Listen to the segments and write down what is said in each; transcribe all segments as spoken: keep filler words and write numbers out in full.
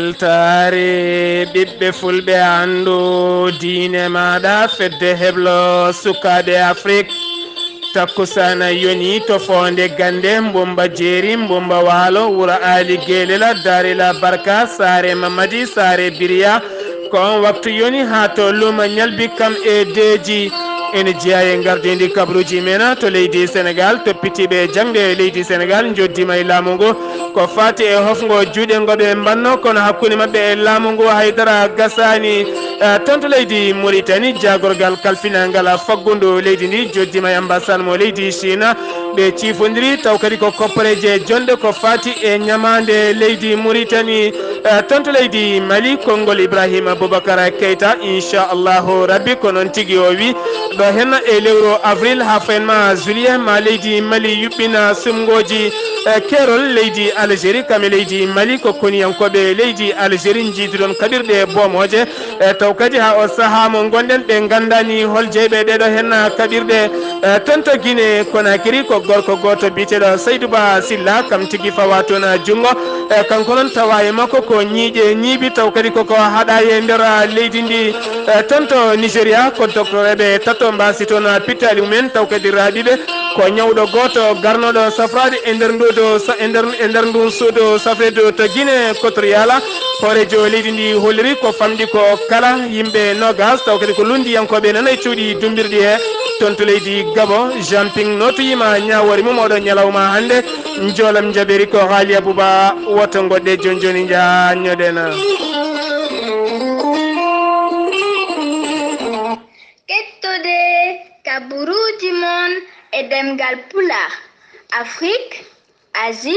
Weltaare ɓiɓɓe fulɓe, anndu diine maaɗa, fedde heblo sukaaɓe Afrik. Takkusana yoni to Foonde Gannde, Mbumba Jeeri, Mbumba Waalo, Wuro Aali Geelela, Daarila Barka, Saare Mamadi, Saare Biriya. Ko on waktu yoni haa to Luuma Ñalbi kam e deeji. Ene jeyaa e ngardiindi kabaruuji men to leydi Senegaal, toppitiiɓe jaŋde e leydi Senegaal njoddiima e laamu ngu. Ko faati e hofngo juuɗe ngo ɓe mbanno, kono hakkunde maɓɓe e laamu ngu haydara gasaani. Eh, toon to leydi Muritani, jaagorgal kalfinaangal faggundu leydi ndi joddiima e ambassade mo leydi Chine. Ɓe ciifondiri taw kadi ko kopporeeje jonɗe ko faati e ñamaande leydi Muritani. Eh, toon to leydi Mali, konngol Ibrahima Boubacar Keita, inchallahu rabbi, ko noon tigi o wi. Ɗo henna e lewru avril haa fayin ma juillet, ma leydi Mali yuɓɓina sumngooji, eh, keerol leydi Algérie, kam e leydi Mali ko koniyankooɓe leydi Algérie njiiduɗon kaɓirɗe boomooje. Eh, taw kadi haa o sahaa mo ngonɗen ɓe nganndaani hol jeyɓe ɗeɗo henna kaɓirɗe. Eh, toon to Guinée Conakry ko gorko gooto biyeteeɗo Saydou Ba Silla, kam tigi fawa toon junngo. Eh, kanko noon tawa e makko ko ñiiƴe ñiibi, taw kadi koko haɗa e nder leydi ndi. Eh, toon to Nigeria ko doctoreeɓe tato mbaasi toon pittaali mumen, taw kadi raaɓiɓe ko ñawɗo gooto garnoɗo safraade e nder ndu ɗo sa-, e nder, e nder ndun suudu safreedu to Guinée Equatorial. Hooreejo leydi ndi holliri ko famɗi ko kala yimɓe noogas, taw kadi ko lunndiyankooɓe nana e cuuɗi dummbirɗi he toon to leydi Gabon. Jumping nootoyiima ñaawoore mum oɗo ñalawma hannde. Njoolam njaɓeeri ko Haali Abuba, woto ngoɗɗe jooni jooni njaha ñoɗen. Kettode kaburuuji mon e ɗemngal Pulaar, Afrique, Asie,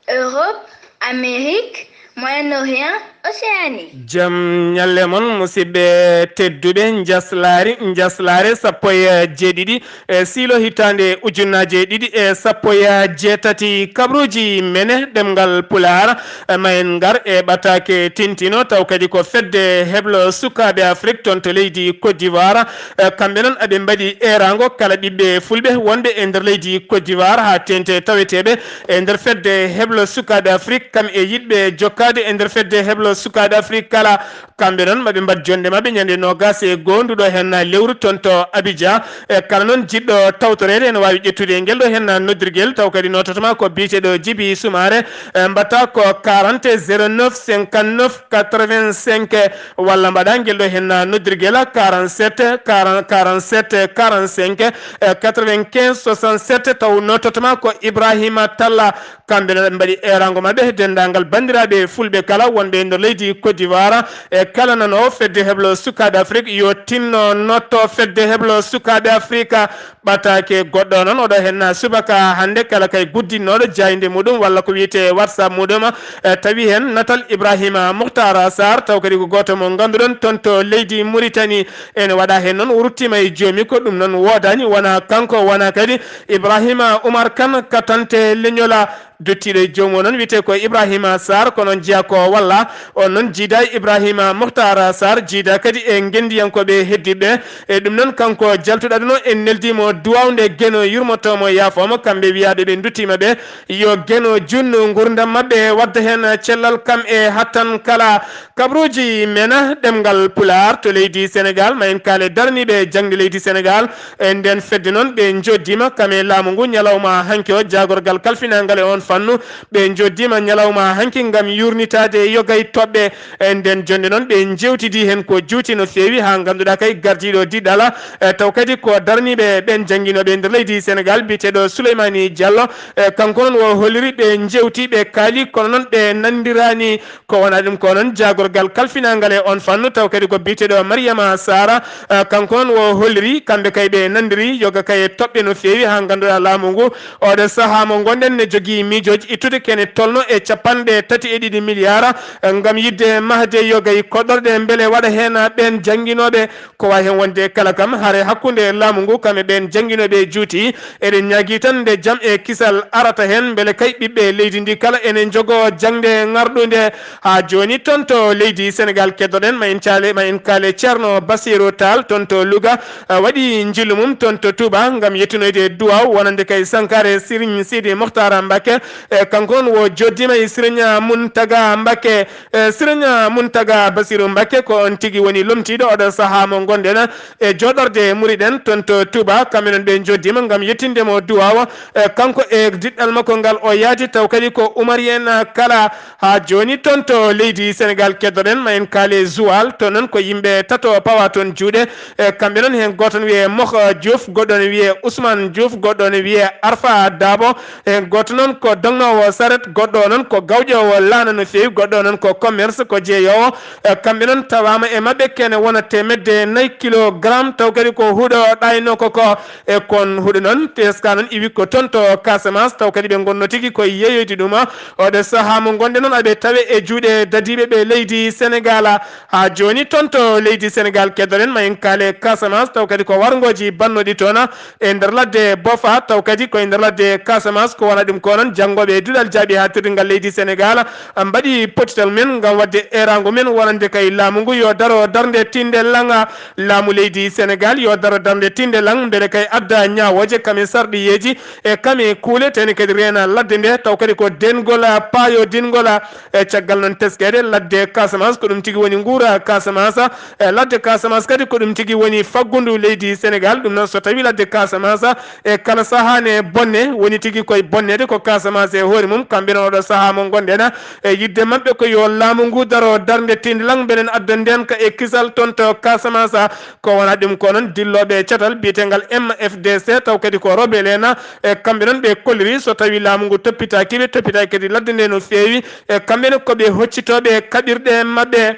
Europe, Amérique, Moyen-Orient, Océanie. Jam ñalle mon, musidɓe tedduɓe, njaslaari, njaslaare sappo e jeeɗiɗi e siilo hitaande ujunnaaje ɗiɗi e sappo e jeetati. Kabaruuji mene ɗemngal Pulaar, ma en ngar e ɓataake tintino, taw kadi ko fedde heblo sukaaɓe Afrik toon to leydi Côte d'Ivoire. Eh, kamɓe noon aɓe mbaɗi eeraango kala ɓiɓɓe fulɓe wonɓe e nder leydi Côte d'Ivoire haa teeŋti taweteeɓe e nder fedde heblo sukaaɓe Afrik, kam e yiɗɓe jokkaade e nder fedde heblo sukaaɓe Afrik kala. Kamɓe noon, maɓe mbaɗ jonnde maɓɓe ñande noogas e goo ndu ɗo henna lewru toon to Abidjan. E kala noon jiɗɗo tawtoreede ene waawi ƴettude ngel ɗo henna noddirgel, taw kadi notatama ko biyeteeɗo Djiby Soumaré. E mbaɗta ko quarante zéro neuf cinquante-neuf quatre-vingt-cinq, walla mbaɗa ngel ɗo henna noddirgel quarante-sept quarante, quarante-sept quarante-cinq, e quatre-vingt-quinze soixante-sept, taw notatama ko Ibrahima Talla. Kamɓe ne ɓe mbaɗi eeraango maɓɓe denndaangal banndiraaɓe fulɓe kala wonɓe e nder leydi Côte d'Ivoire, e kala nanoowo fedde heblo sukaaɓe Afrik yo tinno notto fedde heblo sukaaɓe Afrika. Ɓataake goɗɗo noon oɗo henna subaka hannde kala kay guddinnooɗo jaaynde muɗum walla ko wiyetee WhatsApp muɗum, e tawi heen natal Ibrahima Muhtar Sarr, taw kadi ko gooto mo ngannduɗon toon to leydi Mauritanie. Ene waɗa heen noon o ruttiima e joomi, ko ɗum noon woodaani, wona kanko, wona kadi Ibrahima Oumar Kane, katante leñola. Duttiiɗo e joom o noon wiyetee ko Ibrahima Sarr, kono jeyaa ko walla on noon jiidaa e Ibrahima Muhtar Sarr, jiidaa kadi e ngenndiyankooɓe heddiiɓe. E ɗum noon kanko jaltuɗo aduna o en neldiimo duwaaw nde Geno yurmotoomo yaafooma, kamɓe wiyaaɓe ɓe nduttiima ɓe yo Geno junnu nguurndam maɓɓe wadda heen cellal kam e hattan kala. Kabaruuji mena ɗemngal Pulaar to leydi Senegaal, ma en kaale daraniiɓe jaŋde leydi Senegaal. E nden fedde noon, ɓe njoddiima kam e laamu ngu ñalawma hanki o, jaagorgal kalfinaangal e oon fannu. Ɓe njoddiima ñalawma hanki ngam yuurnitaade yogay toɓɓe. E nden jonnde noon, ɓe njeewtidii heen ko juuti no feewi, haa ngannduɗaa kay gardiiɗo diɗɗal, e taw kadi ko daraniiɓe ɓeen jannginooɓe nder leydi Senegaal, biyeteeɗo Souleymani Diallo. E kanko noon o holliri ɓe njeewti, ɓe kaali, kono noon ɓe nanndiraani. Ko wona ɗum ko noon jaagorgal kalfinaangal e oon fannu, taw kadi ko biyeteeɗo Mariama Sara, eh, kanko noon o holliri, kamɓe kay ɓe nanndiri yoga kay e toɓɓe no feewi haa ngannduɗaa laamu ngu, oɗo sahaa mo ngonɗen ne jogii miijooji ittude kene tolno e capanɗe tati e ɗiɗi miliyaara, eh, ngam yiɗde mahde yoga e koɗorɗe mbele waɗa heen ɓeen jannginooɓe. Ko waawi heen wonde kala kam, hare hakkunde laamu ngu kam e ɓeen jannginooɓe juuti. Eɗen ñaagii tan nde jam e kisal arata heen, mbele kay ɓiɓɓe leydi ndi kala ene njogoo jaŋde ŋarɗunde. Haa jooni, toon to leydi Senegaal, keddoɗen, ma en caale, ma en kaale Ceerno Basiiru Taal, toon to Louga, a waɗi njillu mum toon to Touba ngam yettinoyde duwaaw wonande kay sankaare Serigne Sidi Mokhtar Mbacké. E kanko noon o joddiima e Serigne Mountaga Mbacké. E, Siriñ Muntaga Basiru Mbakke ko on tigi woni lomtiiɗo oɗo sahaa mo ngonɗen e jooɗorde Muriɗen toon to Tuuba. Kamɓe noon ɓe njoddiima ngam yettinde mo duwaawo, e, kanko e diɗɗal makko ngal o yaadi, taw kadi ko Umarien kala. Haa jooni toon to leydi Senegaal keddoɗen, ma en kaale Joal, toon noon ko yimɓe tato pawa toon juuɗe. E, kamɓe noon heen gooto ne wiyee Moh Diouf, goɗɗo ne wiyee Ousmane Diouf, goɗɗo ne wiyee Arfa Dabo. E, gooto noon ko dognoowo saret, goɗɗo noon ko gawƴoowo laana no feewi, goɗɗo noon ko commerce, ko jeeyoowo. E, kamɓe noon tawaama e maɓɓe kene wona teemedde nayi kilogram, taw kadi ko huɗo ɗaynoo ko ko. E, kon huɗo noon, teska noon iwi ko toon to Casamance, taw kadi ɓe ngonno tigi ko yeeyoyde ɗum. Oɗo sahaa mo ngonɗen noon, aɓe tawe e juuɗe dadiiɓe ɓe leydi Senegaal. Haa jooni toon to leydi Senegaal keddoɗen, ma en kaale Casamance, taw kadi ko warngooji bannooɗi toon e nder ladde Bofa, taw kadi ko e nder ladde Casamance. Ko wona ɗum ko noon, janngooɓe e duɗal jaaɓi haa teddungal leydi Senegaal mbaɗi pottital men ngam waɗde eeraango men wonande kay laamu ngu yo daro darnde tinde langa. Laamu leydi Senegaal yo daro darnde tinde lang, mbele kay adda ñaawooje, kame sarɗiyeeji e kame kuule, teni kadi reena ladde nde, taw kadi ko dengol paayodingol. E caggal noon teskeede ladde Casamance, ko ɗum tigi woni nguura Casamance. E ladde Casamance kadi ko ɗum tigi woni faggundu leydi Senegaal. Ɗum noon, so tawi ladde Casamance e kala sahaa ne bonne, woni tigi koye bonneede ko Casamance e hoore mum. Kamɓe noon, oɗo sahaa mo ngonɗen, e yidde maɓɓe ko yo laamu ngu daro darnde tindi lang, mbelen adda ndeenka e kisal toon to Casamance. Ko wona ɗum ko noon, dillooɓe e catal biyetengal M F D C, taw kadi ko rebelle en, e kamɓe noon ɓe kolliri, so tawi laamu ngu toppitaaki ɓe, toppitaaki kadi ladde nde no feewi, e kamɓe ne ko ɓe hoccitooɓe kaɓirɗe maɓɓe.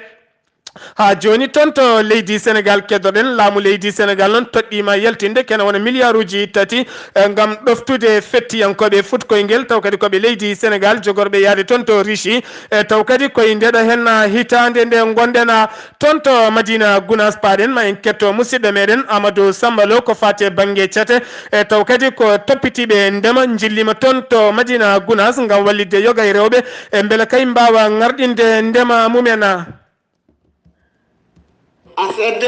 Haa jooni toon to leydi Senegaal keddoɗen, laamu leydi Senegaal noon toɗɗiima yaltinde kene wona miliyaaruuji tati, e ngam ɗoftude fettiyankooɓe fuɗkoyngel, taw kadi ko ɓe leydi Senegaal jogorɓe yahde toon to Russie, e taw kadi koye ndeɗo hen hitaande nde ngonɗen. Toon to Madina Gunaas paaɗen, ma en ketto musidɗo meɗen Amadou Samba Lo ko faati e bannge cate, e taw kadi ko toppitiiɓe ndema njilliima toon to Madina Gunaas ngam wallitde yoga e rewɓe, e mbele kay mbaawa ŋarɗinde ndema mumen. ASED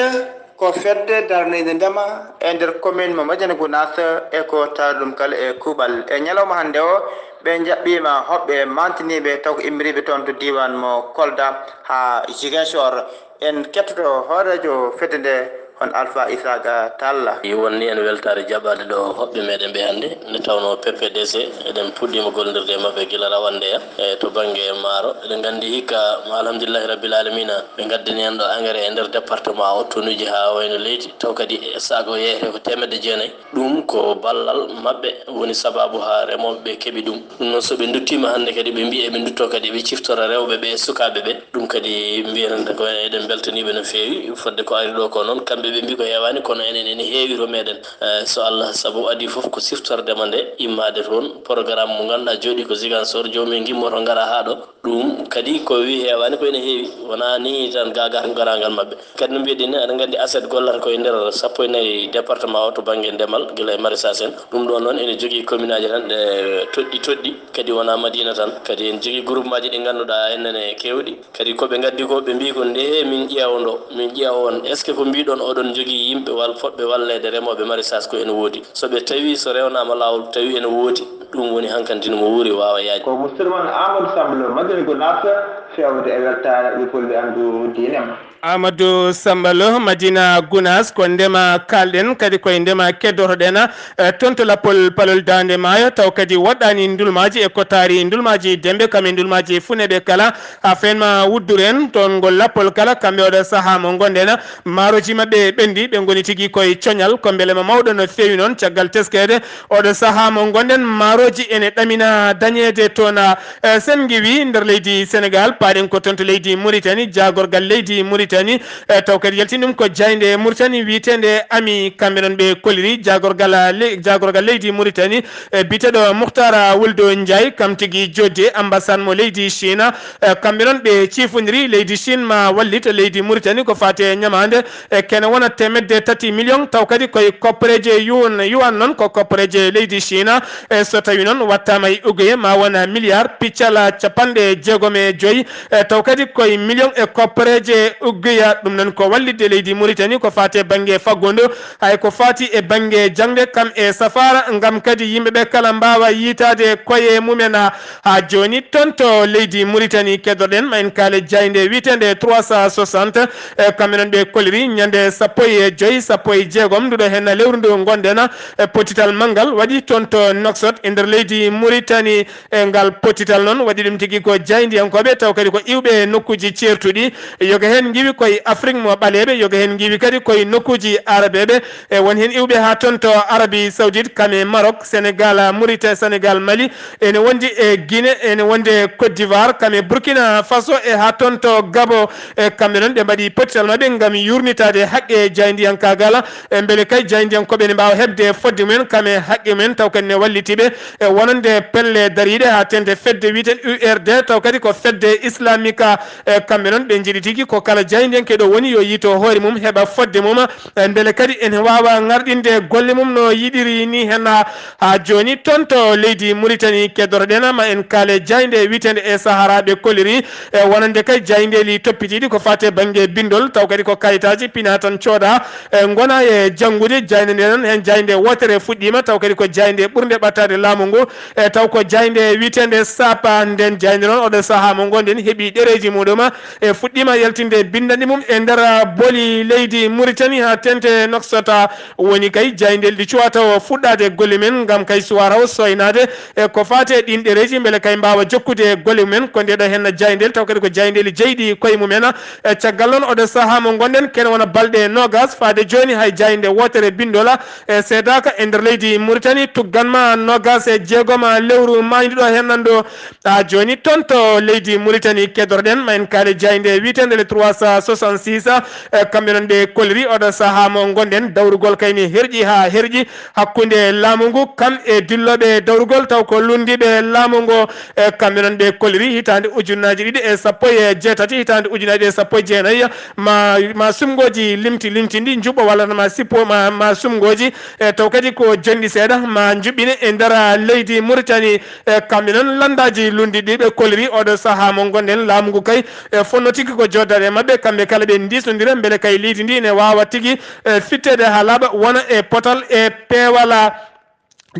ko fedde daraniinde ndema e nder commune mo Madina Gunaas, e ko taari ɗum kala e kuuɓal. E ñalawma hannde o, ɓe njaɓɓiima hoɓɓe maantiniiɓe taw ko immiriiɓe toon to diiwaan mo Kolda haa Ziguinchor. En kettoto hooreejo fedde nde, on Alpha Isaaga Talla. Wonni en weltaare jaɓaade ɗo hoɓɓe meɗen ɓe hannde, nde tawnoo P P D C, eɗen puɗɗiima gollondirde e maɓɓe gila rawannde ya, e to bannge maaro. Eɗen nganndi hikka, alhamdulillahi rabbil alamina, ɓe ngaddani en ɗo engrais e nder département o, tonnes uji haa wayno leydi, taw kadi e sac o yeeyete ko teemedde jeenayi. Ɗum ko ballal maɓɓe woni sabaabu haa remooɓe ɓe keɓi ɗum. Ɗum noon, so ɓe nduttiima hannde kadi, ɓe mbiyi eɓe nduttoo kadi, eɓe ciftora rewɓe ɓe e sukaaɓe ɓe. Ɗum kadi mbiyaten ko eɗen mbeltaniiɓe no feewi. Fodde ko ari ɗo ko noon, kamɓe ɓe mbiyi ko heewaani, kono enen ene heewi to meɗen. Eh, so Allah, sabu adii fof ko siftordema nde, immaade toon, programme mo ngannduɗaa jooɗii ko Ziguinchor, joomum en ngimmoto ngara haa ɗo. Ɗum kadi ko wi heewaani, ko ene heewi. Wonaa ni tan gaagaa ngaraangal maɓɓe. Kadi no mbiɗen ni, aɗa nganndi ASED gollata ko e nder sappo e nayi département o to bannge ndemal, gila e maraîchage en. Ɗum ɗo noon ene jogii commune aji tan ɗe toɗɗi toɗɗi, kadi wonaa Madina tan. Kadi en jogii groupement ji ɗi ngannduɗaa enen ne keewɗi. Kadi ko ɓe ngaddi ko, ɓe mbii ko nde min ƴeewa ɗo, min ƴeewa on, est ce que ko mbiɗon oɗon jogii yimɓe wal fotɓe walleede remooɓe maraîchage ko ene woodi? So ɓe tawi, so rewnaama laawol, tawi ene woodi, ɗum woni hankantino mo wuuri waawa yaajde. Ko musidɗo mon Amadou Samba Lo, Madina Gounass, feewde e weltaare ɓe fulɓe anndu diine ma. Amadou Samba Lo, Madina Gounass, ko ndema kaalɗen, kadi koye ndema keddotoɗen, eh, toon to Lappol Palol Daande Maayo, taw kadi woɗɗaani ndulmaaji e kotaari ndulmaaji Dembe, kam e ndulmaaji Funeeɓe kala, a fenma wudduren toon ngol lappol kala, kamɓe oɗo sahaa mo ngonɗen, maarooji maɓɓe ɓenndi, ɓe ngoni tigi koye coñal, ko mbelema mawɗo no feewi noon, caggal teskeede, oɗo sahaa mo ngonɗen, maarooji ene ɗamina dañeede toon, eh, sen ngiwi nder leydi Senegaal, paaɗen ko toon to leydi Muritani, jaagorgal leydi Muritani, eh, taw kadi yaltini ɗum ko jaaynde Muritani wiyeteende Ami, kamɓe noon ɓe koliri jaagorgal le-, jaagorgal leydi Muritani, eh, biyeteeɗo Muhtar Wuldo Njaay, kam tigi joddi e ambassade mo leydi Chine, eh, kamɓe noon ɓe ciifondiri leydi Chine ma wallita leydi Muritani ko faati e ñamaande, e kene wona teemedde tati million, taw kadi koye koppareeje yuan, yuan noon ko koppareeje leydi Chine. E so tawi noon wattaama e ugoye ma wona milliard piccal capanɗe jeegom e joyi, e taw kadi koye million e koppareeje Guiya, ɗum noon ko wallitde leydi Mauritanie ko faati e bannge faggudu, hay ko faati e bannge jaŋde kam e safaara, ngam kadi yimɓe ɓe kala mbaawa yiitaade koye mumen haa, haa jooni. Toon to leydi Mauritanie keddorɗen, ma en kaale jaaynde wiyeteende trois cent soixante, e kamɓe noon ɓe kolliri ñande sappo e joy, sappo e jeegom nduɗo heen lewru ndu ngonɗen, e pottital manngal waɗi toon to Nouakchott e nder leydi Mauritanie. E ngal pottital noon waɗi ɗum tigi ko jaayndiyankooɓe, taw kadi ko iwɓe nokkuuji ceertuɗi. Yoga heen ngiwi koye Afrik mo ɓaleeɓe, yoga heen ngiwi kadi koye nokkuuji arabeeɓe. E won heen iwɓe haa toon to Arabie Saoudite, kam e Maroc, Sénégal, Mauritanie, Sénégal, Mali, ene wondi e Guinée, ene wondi e Côte d'Ivoire, kam e Burkina Faso, e haa toon to Gabon. E kamɓe noon ɓe mbaɗi pottital maɓɓe ngam yuurnitaade haqqe jaayndiyankaagal. E mbele kay jaayndiyankooɓe ne mbaawa heɓde fodde mumen, kam e haqqe mumen, taw kadi ne walliti ɓe e wonande pelle dariiɗe haa teeŋti fedde wiyeteende U R D, taw kadi ko fedde islamique. E kamɓe noon ɓe njiɗi tigi ko kala jaayndiyanke ɗo woni yo yiito hoore mum, heɓa fodde mum, e mbele kadi ene waawa ŋarɗinde golle mum no yiɗiri ni heen. Haa jooni toon to leydi Mauritanie keddorɗen, ma en kaale jaaynde wiyeteende e Sahara ɓe kolliri, e wonande kay jaayndeeli toppitiiɗi ko faati e bannge binndol, taw kadi ko kayitaaji pina tan cooda, e ngona e janngude. Jaaynde nde noon heen jaaynde wootere fuɗɗiima, taw kadi ko jaaynde ɓurnde ɓattaade laamu ngu, e taw ko jaaynde wiyeteende Sapa. Nden jaaynde noon oɗo sahaa mo ngonɗen heɓi ɗereeji muɗum, e fuɗɗiima yaltinde binndandi mum e nder boli leydi Mauritanie haa teeŋti Nouakchott. Woni kay jaayndeeli ɗi cuwata o fuɗɗaade golle men ngam kay suwara o soynaade e ko faati e ɗiin ɗereeji, mbele kay mbaawa jokkude e golle mumen. Ko nde ɗo heen jaayndeeli, taw kadi ko jaayndeeli jeyɗi koye mumen. E caggal noon oɗo sahaa mo ngonɗen, kene wona balɗe noogas faade jooni, hay jaaynde wootere binndola e seedaaka e nder leydi Mauritanie. Tuggan ma noogas e jeegom lewru maayndi ɗo heen nan ɗo. Haa jooni toon to leydi Mauritanie keddorɗen, ma en kaale jaaynde wiyeteende le trois cent soixante-six. E kamɓe noon ɓe kolliri oɗo sahaa mo ngonɗen, dawrugol kay ne herƴi haa herƴi hakkunde laamu ngu kam e dillooɓe dawrugol, taw ko lunndiiɓe laamu ngu. E kamɓe noon ɓe kolliri hitaande ujunnaaji ɗiɗi e sappo e jeetati, hitaande ujunnaaji ɗiɗi e sappo e jeenayi, ma, ma sumngooji limti limtindi njuɓɓo walla ma sippo ma, ma sumngooji, e taw kadi ko jonɗi seeɗa ma njuɓɓine e nder leydi Mauritanie. E kamɓe noon lanndaaji lunndiiɗi ɓe kolliri oɗo sahaa mo ngonɗen, laamu ngu kay e fonnoo tigi ko jooɗdaade e maɓɓe, kamɓe kala ɓe ndiisnondira mbele kay leydi ndi ne waawa tigi e fitteede haa laaɓa, wona e potal e peewal.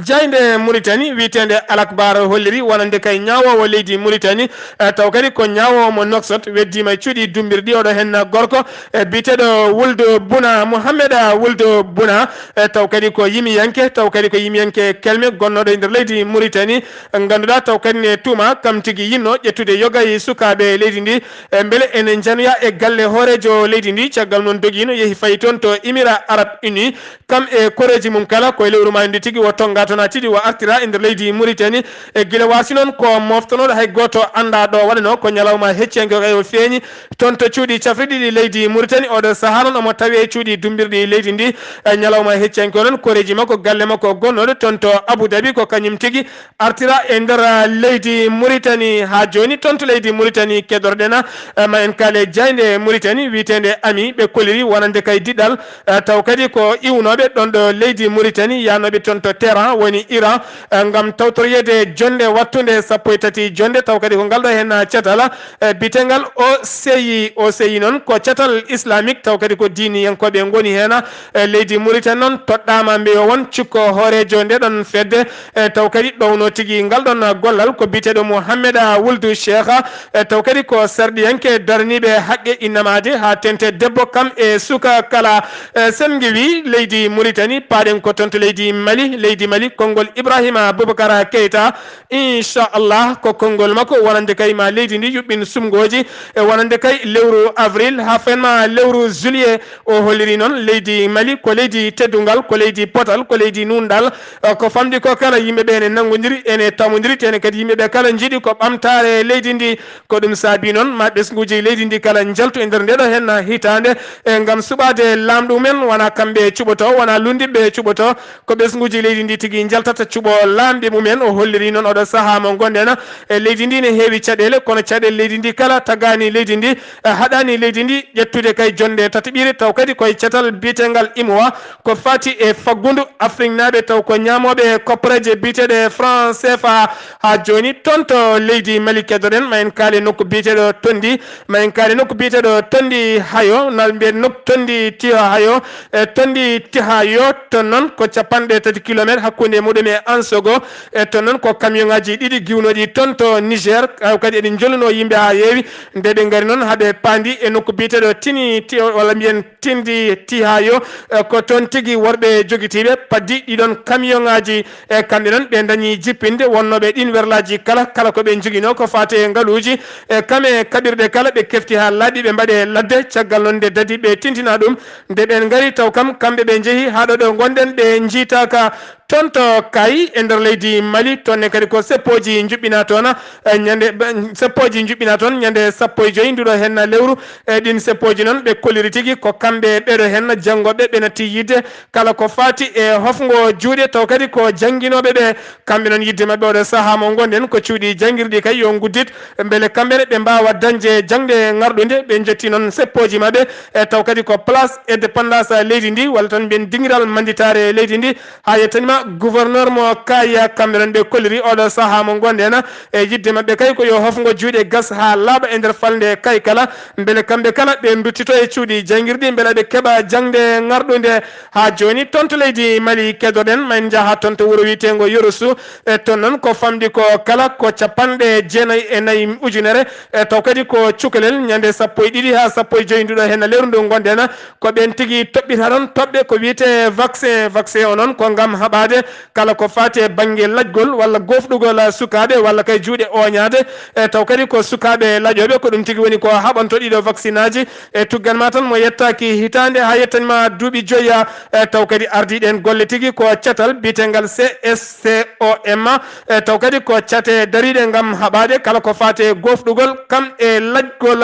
Jaaynde Mauritanie wiyeteende Al Akhbar holliri wonande kay ñaawoowo leydi Mauritanie, e taw kadi ko ñaawoowo mo Nouakchott, weddiima e cuuɗi dummbirɗi oɗo heen gorko, e biyeteeɗo Wuldu Buna, Mouhamed Wuldu Buna, e taw kadi ko yimiyanke, taw kadi ko yimiyanke kelme gonnooɗo e nder leydi Mauritanie, ngannduɗaa taw kadi ne tuuma kam tigi yinno ƴettude yoga e sukaaɓe leydi ndi, e mbele ene njanoya e galle hooreejo leydi ndi. Caggal noon dogiino yehi fayi toon to Émirats Arabes Unis, kam e koreeji mum kala, ko e lewru maayndu tigi o tonnga toon haa tigi o artira e nder leydi Mauritanie. E gila waasi noon ko moftanooɗo hay gooto anndaa ɗo waɗanoo, ko ñalawma hecciyanke o kay o feeñi toon to cuuɗi cafrirɗi ɗi leydi Mauritanie. Oɗo sahaa noon omo tawi e cuuɗi dummbirɗi leydi ndi. E ñalawma hecciyanke o noon koreeji makko, galle makko gonnooɗo toon to Abu Dhabi ko kañum tigi artira e nder leydi Mauritanie. Haa jooni toon to leydi Mauritanie keddorɗen, e ma en kaale jaaynde Mauritanie wiyeteende Ami ɓe kolliri wonande kay diɗɗal, e taw kadi ko iwnooɓe ɗoon ɗo leydi Mauritanie yahnooɓe toon to Téhéran woni Iran, e ngam tawtoroyeede jonnde wattunde sappo e tati jonnde, taw kadi ko ngal ɗo heen catal, e biyetengal O C I. O C I noon ko catal islamique, taw kadi ko diiniyankooɓe ngoni heen. E leydi Mauritanie noon toɗɗaama mbeyo won cikko hooreejo nde ɗoon fedde, e taw kadi ɗowno tigi ngal ɗoon gollal ko biyeteeɗo Mouhamed Wuldu Cheikh, e taw kadi ko sarɗiyanke daraniiɓe haqqe innamaaje haa teeŋti debbo kam e suka kala. E sen ngiwi leydi Mauritanie, paaɗen ko toon to leydi Mali. Leydi Mali, konngol Ibrahima Boubacar Keita, inchallah, ko konngol makko wonande kay ma leydi ndi yuɓɓin sumngooji, e wonande kay lewru avril haa fayin ma lewru juillet. O holliri noon leydi Mali ko leydi teddungal, ko leydi potal, ko leydi nuunɗal, e ko famɗi ko kala yimɓe ɓe ene nanngondiri, ene tamondiri, te ene kadi yimɓe ɓe kala njiɗi ko ɓamtaare leydi ndi. Ko ɗum saabi noon ma ɓesnguuji leydi ndi kala njaltu e nder nde ɗo heen hitaande, e ngam suɓaade laamɗo mumen. Wona kamɓe cuɓoto, wona lunndiɓɓe cuɓoto, ko ɓesnguuji leydi ndi tigi njaltata cuɓo laamɓe mumen. O holliri noon oɗo sahaa mo ngonɗen, e leydi ndi ne heewi caɗeele, kono caɗeele leydi ndi kala tagaani leydi ndi, e haɗaani leydi ndi ƴettude kay jonnde tataɓire, taw kadi koye catal biyetengal imowa ko fati e faggundu Afriknaaɓe, taw ko ñaamooɓe koppareeje biyeteeɗe franc C F A. Haa jooni toon to leydi Mali keddoɗen, ma en kaale nokku biyeteeɗo Tondi, ma en kaale nokku biyeteeɗo Tondi Hayo, na mbiyen nokku Tondi Tiyo Hayo, e Tondi Tihayo, toon noon ko capanɗe tati kilometre hakkunde muɗum e Ansogo, e toon noon ko camion ŋaaji ɗiɗi giwnooɗi toon to Niger, taw kadi eɗi njolluno yimɓe haa heewi. Nde ɓe ngari noon, haa ɓe paandi e nokku biyeteeɗo Tini Tiyo, walla mbiyen Tindi Tihayo, e ko toon tigi worɓe jogitiiɓe paddi ɗiɗon camion ŋaaji, e kamɓe noon ɓe dañi jippinde wonnooɓe ɗiin werlaaji kala, kala ko ɓe njoginoo ko faati e ngaluuji, e kam e kaɓirɗe kala ɓe kefti haa laaɓi, ɓe mbaɗe ladde. Caggal noon nde dadi ɓe tintina ɗum, nde ɓeen ngari taw kam kamɓe ɓe njehi haa ɗo ɗo ngonɗen ɓe njiitaaka toon to Kaayi e nder leydi Mali. Toon ne kadi ko seppooji njuɓɓinaa toon, e ñande, seppooji njuɓɓinaa toon ñande sappo e joy nduɗo henna lewru. E ɗiin seppooji noon ɓe kolliri tigi ko kamɓe ɓeɗo henna janngoɓe ɓe natti yiɗde kala ko faati e hofngo juuɗe, taw kadi ko jannginooɓe ɓe. Kamɓe noon yiɗde maɓɓe oɗo sahaa mo ngonɗen ko cuuɗi janngirɗi kay yo nguddit, mbele kamɓe ne ɓe mbaawa dañde jaŋde ŋarɗunde. Ɓe njetti noon seppooji maɓɓe, e taw kadi ko place indépendance leydi ndi, walla tan mbiyen dingiral mannditaare leydi ndi, haa yettanima gouverneur mo Kaayi. Kamɓe noon ɓe kolliri oɗo sahaa mo ngonɗen, e yiɗde maɓɓe kay ko yo hofngo juuɗe gas haa laaɓa e nder falnde Kaayi kala, mbele kamɓe kala ɓe nduttito e cuuɗi janngirɗi, mbele ɓe keɓa jaŋde ŋarɗunde. Haa jooni toon to leydi Mali keddoɗen, ma en njaha toon to wuro wiyeteengo Yorosu, e toon noon ko famɗi ko kala ko capanɗe jeenayi e nayi ujunere, e taw kadi ko cukalel ñande sappo e ɗiɗi haa sappo e joy nduɗo henna lewru ndu ngonɗen, ko ɓeen tigi toɓɓita ɗoon toɓɓe ko wiyetee vaccin. Vaccin o noon ko ngam haɓaade kala ko faati e bannge laƴgol walla goofɗugol sukaaɓe walla kay juuɗe ooñaade, e taw kadi ko sukaaɓe laƴooɓe, ko ɗum tigi woni ko haɓanto ɗiɗo vaccinaji. E tuggan ma tan mo yettaaki hitaande haa yettanima duuɓi joya, e taw kadi ardiiɗen golle tigi ko catal biyetengal C S C O M, e taw kadi ko cate dariiɗe ngam haɓaade kala ko faati e goofɗugol kam e laƴgol.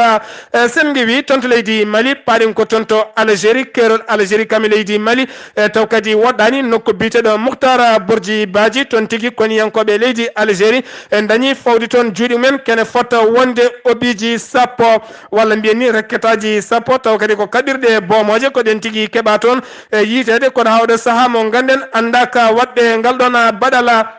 E sen ngiwi toon to leydi Mali, paaɗen ko toon to Algérie, keerol Algérie kam e leydi Mali, e taw kadi woɗɗaani nokku biyeteeɗo Muhtar Borji Baaji, toon tigi koniyankooɓe leydi Algérie e dañi fawde toon juuɗe mumen kene fota wonde obiiji sappo, walla mbiyen ni rekketaaji sappo, taw kadi ko kaɓirɗe boomooje ko ɗeen tigi keɓa toon, e yiiteede kono haa oɗo sahaa mo ngannden anndaaka waɗɓe ngal ɗoon baɗala.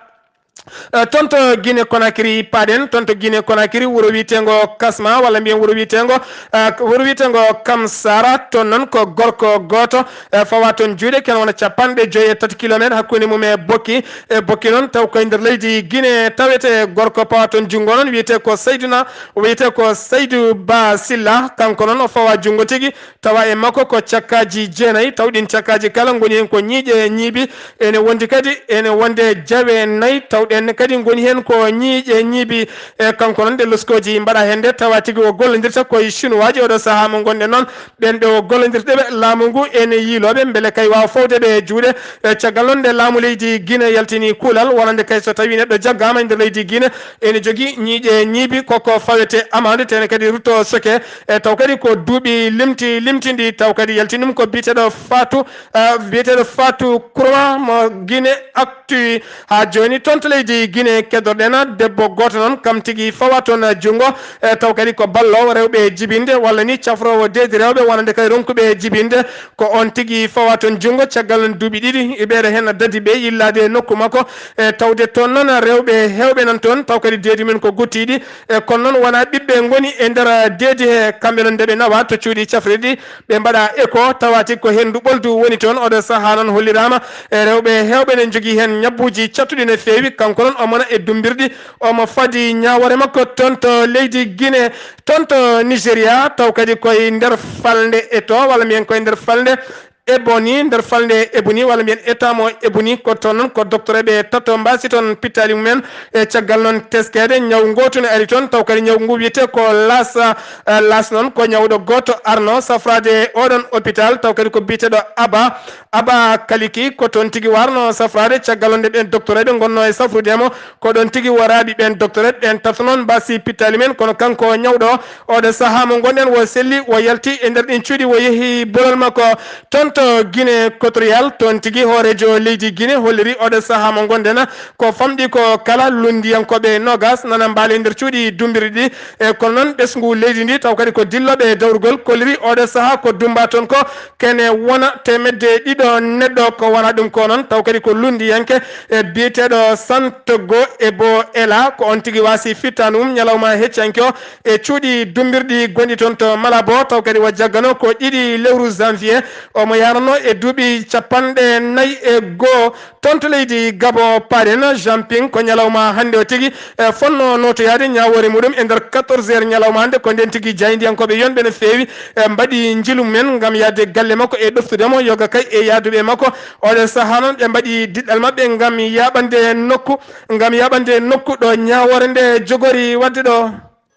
E, toon to Guinée Conakry paaɗen, toon to Guinée Conakry, wuro wiyeteengo Kasma, walla mbiyen wuro wiyeteengo, e, wuro wiyeteengo Kamsara, toon noon ko gorko gooto, e, fawa toon juuɗe, kene wona capanɗe joy e tati kilometre hakkunde mum e Bokki. E, Bokki noon taw koye nder leydi Guinée tawete. Gorko pawa toon junngo noon wiyetee ko Sayduna, wiyetee ko Saydu Ba Silla, kanko noon o fawa junngo tigi, tawa e makko ko cakkaaji jeenayi, taw ɗiin cakkaaji kala ngoni heen ko ñiiƴe ñiibi. Ene wondi kadi, ene wonde jawe nayi, taw ɗeen ne kadi ngoni heen ko ñiiƴe ñiibi. E, kanko noon nde loskooji mbaɗa heen nde, tawa tigi o gollondirta koye Chinois ji. Oɗo sahaa mo ngonɗen noon, ɓeen ɓe o gollondirta ɓe, laamu ngu ene yiiloo ɓe, mbele kay waawa fawde ɓe e juuɗe. E, caggal noon nde laamu leydi Guinée yaltini kuulal, wonande kay so tawii neɗɗo jaggaama e nder leydi Guinée, ene jogii ñiiƴe ñiibi, koko fawete amande, tene kadi rutto soke. E, taw kadi ko duuɓi limti, limtindi, taw kadi yaltini ɗum ko biyeteeɗo Fatou, e, biyeteeɗo Fatou Kourouma mo Guinée Actu. Haa jooni toon to leydi Guinée keddoɗen debbo gooto noon, kam tigi fawa toon junngo, e, taw kadi ko balloowo rewɓe jibinde, walla ni cafroowo deedi rewɓe, wonande kadi ronkuɓe jibinde. Ko oon tigi fawa toon junngo caggal duuɓi ɗiɗi, ɓeeɗo heen dadi ɓe yillaade e nokku makko. E, tawde toon noon rewɓe heewɓe nan toon, taw kadi deedi men ko guttiiɗi. E, kono noon wonaa ɓiɓɓe ngoni e nder deedi he, kamɓe noon nde ɓe nawa to cuuɗi cafrirɗi, ɓe mbaɗa écho, tawa tigi ko henndu ɓoldu woni toon. Oɗo sahaa noon holliraama e rewɓe heewɓe ne njogii heen ñabbuuji cattuɗi no feewi. Kanko noon omo na e dummbirɗi, omo fadi ñaawoore makko toon to leydi Guinée. Toon to Nigéria, taw kadi koye nder falnde Eto, walla mbiyen koye nder falnde Eboni, nder falnde Eboni, walla mbiyen Etamo Eboni, ko toon noon ko doctoreeɓe tato mbaasi toon pittaali mumen. E caggal noon teskeede, ñaw ngootu ne ari toon, taw kadi ñaw ngu wiyetee ko Lassa. Eh, Lass noon ko ñawɗo gooto arno safraade e oɗon hôpital, taw kadi ko biyeteeɗo Aba, Aba Kaliki, ko toon tigi warno safraade. Caggal noon nde ɓeen doctoreeɓe ngonnoo e safrude mo, ko ɗoon tigi waraaɓe ɓeen doctoreeɓe ɓeen tato noon mbaasi pittaali men, kono kanko ñawɗo o, oɗo sahaa mo ngonɗen, wo selli, wo yalti e nder ɗiin cuuɗi, wo yehi bolol makko toon To Guinée Equatorial, toon tigi hooreejo leydi Guinée holliri oɗo sahaa mo ngonɗen ko famɗi ko kala lunndiyankooɓe noogas nana mbaali nder cuuɗi dummbirɗi ɗi. E kono noon ɓesngu leydi ndi taw kadi ko dillooɓe dawrugol kolliri oɗo sahaa ko dummba toon ko kene wona teemedde ɗiɗo neɗɗo ko wona ɗum ko noon taw kadi ko lunndiyanke e biyeteeɗo Santiago Ebo Ela ko on tigi waasi fittaandu mum ñalawma heccanke o e cuuɗi dummbirɗi gonɗi toon to Malabo taw kadi wa jaggano ko ɗiɗi lewru janvier omo yarano e duuɓi capanɗe nayi e goo toon to leydi Gabon. Paɗen Jumping ko ñalawma hannde o tigi e fonno nootoyaade ñaawoore muɗum e nder quatorze heures ñalawma hannde ko nden tigi jaayndiyankooɓe yonɓe no feewi e mbaɗi njilu men ngam yahde galle makko e ɗoftude mo yoga kay e yahduɓe makko. Oɗo sahaa noon ɓe mbaɗi diɗɗal maɓɓe ngam yaɓande nokku ngam yaɓande nokku ɗo ñaawoore nde jogori waɗde ɗo.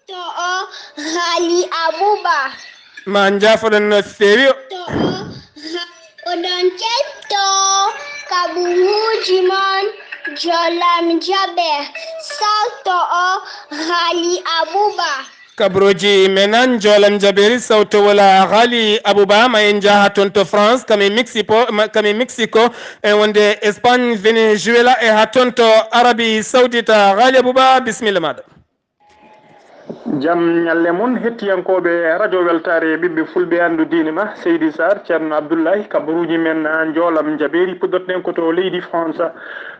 To o haali Abuba. Ma njaafoɗon no feewi. To o ha- oɗon ketto kaburuuji mon jolam jaɓe. Sal to o haali Abuba. Kabrooji menan joolam jabeeri sawto wala haali Abuba ma en njaha toon to France kami Mexico ma- kami Mexico e wonde Espagne Venezuela e ha toon to Arabie Saoudite haali Abuba bismilla maɗa. Jam ñalle mon hettiyankooɓe radio weltaare ɓiɓɓe fulɓe anndu diine ma seydi Sarr ceerno Abdoullahi kabaruuji men njoolam njabeeri puɗɗotoɗen ko to leydi France.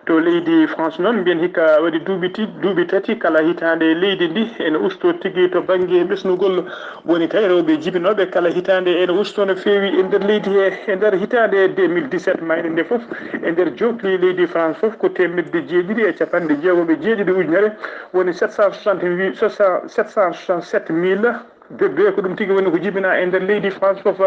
To leydi France noon mbiyen hikka waɗi duuɓi ti duuɓi tati kala hitaande leydi ndi ene ustoo tigi to bannge ɓesnugol. Woni tawi rewɓe jibinooɓe kala hitaande ene ustoo no feewi e nder leydi he e nder hitaande deux mille dix-sept mayde nde fof e nder jookli leydi France fof ko teemedde jeeɗiɗi e capanɗe jeegom e jeeɗiɗi ujunere woni sept cent soixante mille sept cent soixante-sept mille bébé ko ɗum tigi woni ko jibinaa e nder leydi France fof.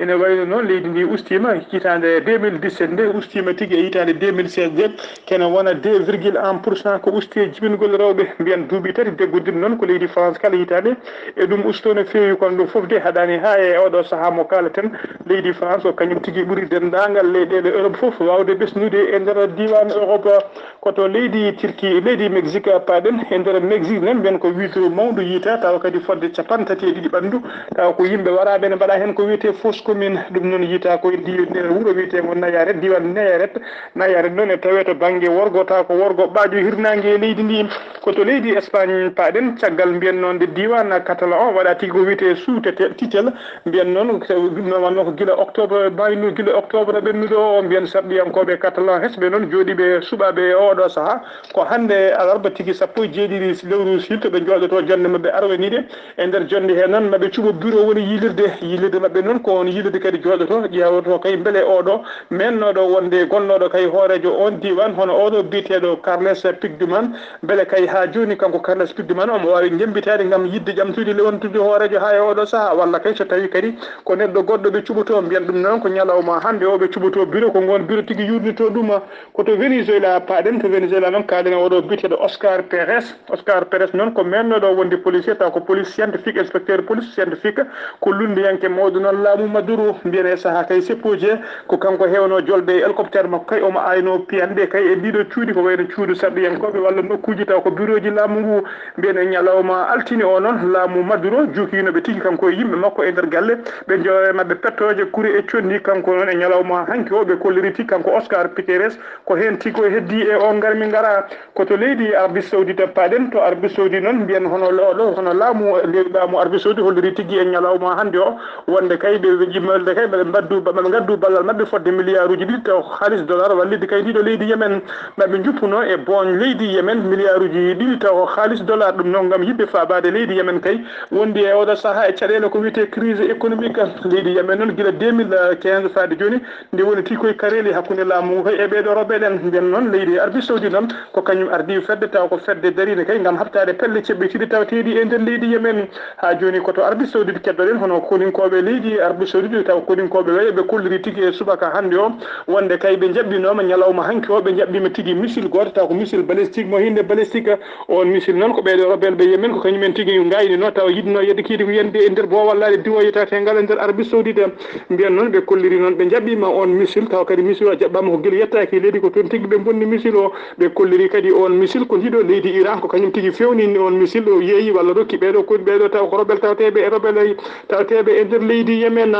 Ene wayno noon leydi ndi ustiima hitaande deux mille dix-sept nde ustiima tigi e hitaande deux mille seize nde kene wona deux virgule un pour cent ko usti e jibingol rewɓe. Mbiyen duuɓi tati deggondirɗi noon ko leydi France kala hitaande e ɗum ustoo no feewi kono ɗum fof de haɗaani haa e oɗo sahaa mo kaaleten. Leydi France ko kañum tigi ɓuri denndaangal leyɗeele Europe fof waawde ɓesnude e nder diiwaan Europe. Ko to leydi Turquie e leydi Mexique paaɗen. E nder Mexique noon mbiyen ko wiitu mawndu yiytaa tawa kadi fodde capanɗe tati e ɗiɗi ɓanndu tawa ko yimɓe waraaɓe ne mbaɗa heen ko wiyetee fausse commune. Ɗum noon yiytaa ko e ndi nder wuro wiyeteengo Nayaret diiwaan Nayaret. Nayaret noon e tawee to bannge worgo tawa ko worgo ɓaajo hirnaange e leydi ndi. Ko to leydi Espagne paaɗen caggal mbiyen noon nde diiwaan Catalan o waɗa tigi ko wiyetee sous-tutelle. Mbiyen noon normalement ko gila octobre maynu gila octobre ɓennuɗo o mbiyen sarɗiyankooɓe Catalan hesɓe noon jooɗiiɓe suɓaaɓe e oɗo sahaa ko hannde alarba tigi sappo e jeeɗiɗi lewru siil to ɓe njooɗoto jonnde maɓɓe arweniiɗe. E nder jonnde he noon maɓe cuɓo bureau woni yiilirde yiilirde maɓɓe noon ko on yiilirde kadi jooɗoto ƴeewoto kay mbele oɗo mennooɗo wonde gonnooɗo kay hooreejo on diiwaan hono oɗo biyeteeɗo Carles Puigdemont. Mbele kay haa jooni kanko Carles Puigdemont omo waawi jemmbitaade ngam yiɗde ƴamtude lewantude hooreejo haa e oɗo sahaa walla kay so tawii kadi ko neɗɗo goɗɗo ɓe cuɓotoo. Mbiyen ɗum noon ko ñalawma hannde o ɓe cuɓotoo bureau ko ngoon bureau tigi yuurnitoo ɗum. Ko to Venezuela paaɗen. To Venezuela noon kaalen e oɗo biyeteeɗo Oscar Perez. Oscar Perez noon ko mennooɗo wonde policier taw ko police scientifique inspecteur police scientifique. Ko lunndiyanke mawɗo noon laamu Maduro mbiyen e sahaa kay seppooji he ko kanko heewnoo jolde e hélicoptère makko kay omo aynoo piyanɗe kay e ndiiɗo cuuɗi ko wayno cuuɗi sarɗiyankooɓe walla nokkuuji taw ko birooji laamu ngu. Mbiyen e ñalawma altine o noon laamu Maduro jukiinoɓe tigi kanko e yimɓe makko e nder galle ɓe njoowe maɓɓe pettooje kuri e conndi kanko noon e ñalawma hanki o ɓe kolliriti kanko Oscar Piteres. Ko heen tigi o heddii e o ngarmi ngara. Ko to leydi Arabie Saoudite paaɗen. To Arabie Saoudite noon mbiyen hono looɗo hono laamu laamu Arabie Saoudite holliri tigi e ñalawma hannde o wonde kay ɓe yimɓe kay maɓe mbaddu maɓe ngaddu ballal maɓɓe fodde milliarduuji ɗiɗi taw ko haalis dollar wallitde kay ndiɗo leydi Yemen. Maɓe njuppuno e booñ leydi Yemen milliarduuji ɗiɗi taw ko haalis dollar ɗum noon ngam yiɗde faabaade leydi Yemen kay wondi e oɗo sahaa e caɗeele ko wiyetee crise économique. Leydi Yemen noon gila deux mille quinze faade jooni nde woni tigi koye kareeli hakkunde laamu ngu kay e ɓeeɗo rewɓe ɗen. Mbiyen noon leydi Arabie Saoudite noon ko kañum ardii fedde taw ko fedde dariinde kay ngam haɓtaade pelle ceɓɓitiiɗe tawateeɗi e nder leydi Yemen. Haa jooni ko to Arabie Saoudite keddoɗen hono koninkooɓe leydi Arabie Saoudite taw koninkooɓe weeyo ɓe kolliri tigi e subaka hannde o wonde kay ɓe njaɓɓinooma ñalawma hanki o ɓe njaɓɓiima tigi missile gooto taw ko missile balistique mo hinnde balistique. Oon missile noon ko ɓeeɗo rebelɓe Yemen ko kañum en tigi ngaynino tawa yiɗno yedde kiydi ko yande e nder boowal laaɗe diwoye tawetegal e nder Arabie Saoudite. Mbiyen noon ɓe kolliri noon ɓe njaɓɓiima oon missile tawa kadi missile o jaɓɓaama ko gila yettaaki e leydi ko toon tigi ɓe mbonni missile o. Ɓe kolliri kadi oon missile ko ndiɗo leydi Iran ko kañum tigi fewnini oon missile o yeeyi walla rokki ɓeeɗo koni ɓeeɗo tawa ko rebel taweteeɓe e rebel taweteeɓe e nder leydi Yemen.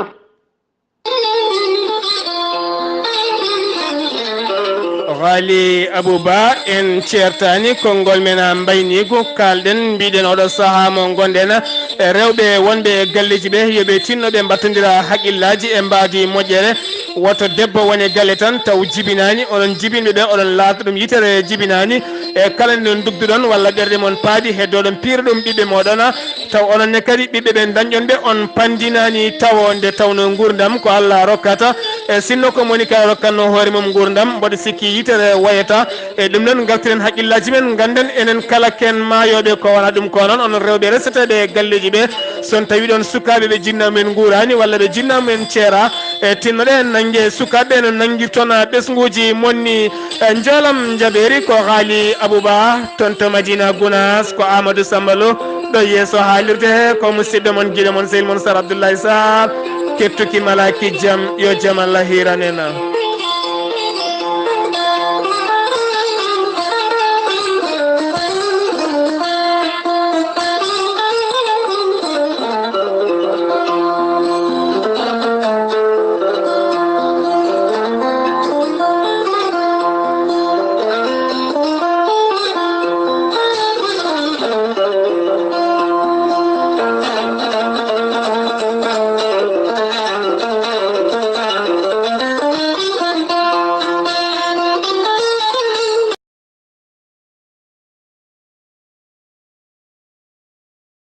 Waali Abou Ba, en ceertaani konngol men a mbayniigu. Kaalɗen, mbiɗen oɗo sahaa mo ngonɗen e rewɓe wonɓe e galleeji ɓe, yo ɓe tinno ɓe mbattondira haqqillaaji e mbaadi moƴƴere. Woto debbo wone galle tan taw jibinaani, onon jibinɓe ɓe oɗon laata ɗum yitere jibinaani. E kala nde ndugduɗon walla ɓerɗe mon paaɗi, heddooɗon piira ɗum ɓiɓɓe mooɗon, taw onon ne kadi ɓiɓɓe ɓe dañɗon ɓe on pandinaani tawo nde tawno nguurndam ko Allah rokkata. E sinno ko moni kala rokkatno hoore mum nguurndam, mboɗo sikki yitere wayata. E ɗum noon ngartiren haqqillaaji men, ngannden enen kala ken maayooɓe ko wona ɗum ko noon, onon rewɓe reseteeɓe e galleeji ɓe, so on tawi ɗon sukaaɓe ɓe jinna men nguuraani walla ɓe jinna men ceera, e tinnoɗen nannge sukaaɓe no nanngirton ɓesnguuji mon ni. E njoolam njabeeri ko Haali Abou Ba, toon to Madina Gunaas ko Amadou Samba Lo, ɗo yeeso haalirde he ko musidɗo mon giɗo mon sehil mon Sar Abdoulaye Sarr. Kettuki malaaki jam, yo jam Allah hiiran en.